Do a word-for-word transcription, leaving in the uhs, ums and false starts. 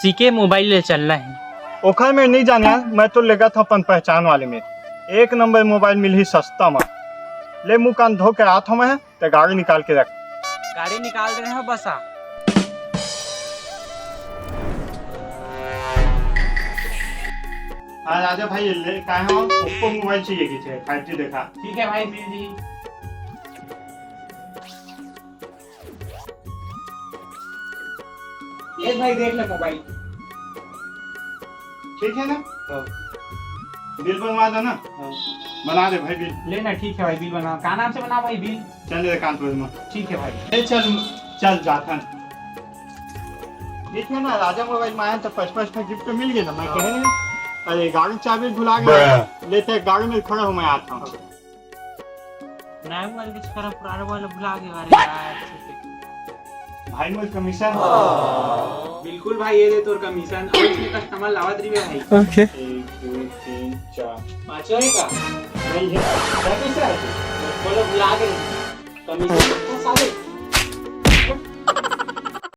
C K mobile ले चलना है। ओखर में नहीं जान यार, मैं तो लेगत हँव अपन पहचान वाले में। एक नंबर मोबाइल मिलही सस्ता मा। ले मुँह कान धो के आत हँव मैं, ते गाड़ी निकाल के रख। गाड़ी निकाल दे रहे हो, बस आ। हाँ राजा भाई, ले काहे हो? ओप्पो मोबाइल चाहिए कि छे? फाइव जी देखा। ठीक है भाई, मिल जी। ये भाई देख ले मोबाइल। ठीक है ना? हाँ। बिल बनवा दे ना। हाँ। बना दे भाई बिल। ले ना, ठीक है भाई, बिल बना। का नाम से बना भाई बिल? चल रे कानपुर में। ठीक है भाई। ले चल, चल जाथन। ठीक है ना, राजा मोबाइल में आया तो first first में गिफ्ट मिल गया ना, मैं कहे नहीं। अरे गाड़ी चाबी भुला गया। लेते गाड़ी में खड़ा हूँ, मैं आता हूँ। नया मोबाइल के चक्कर में पुराना मोबाइल भुला गया। अरे यार, भाई मोर कमीशन। बिल्कुल भाई, ये दे तोर कमीशन। और इसमें कस्टमर लावत रही भाई। ओके। एक, दो, तीन, चार। पाँचवा है का? नहीं है। क्या कैसे है? बोलो, भुला गए कमीशन।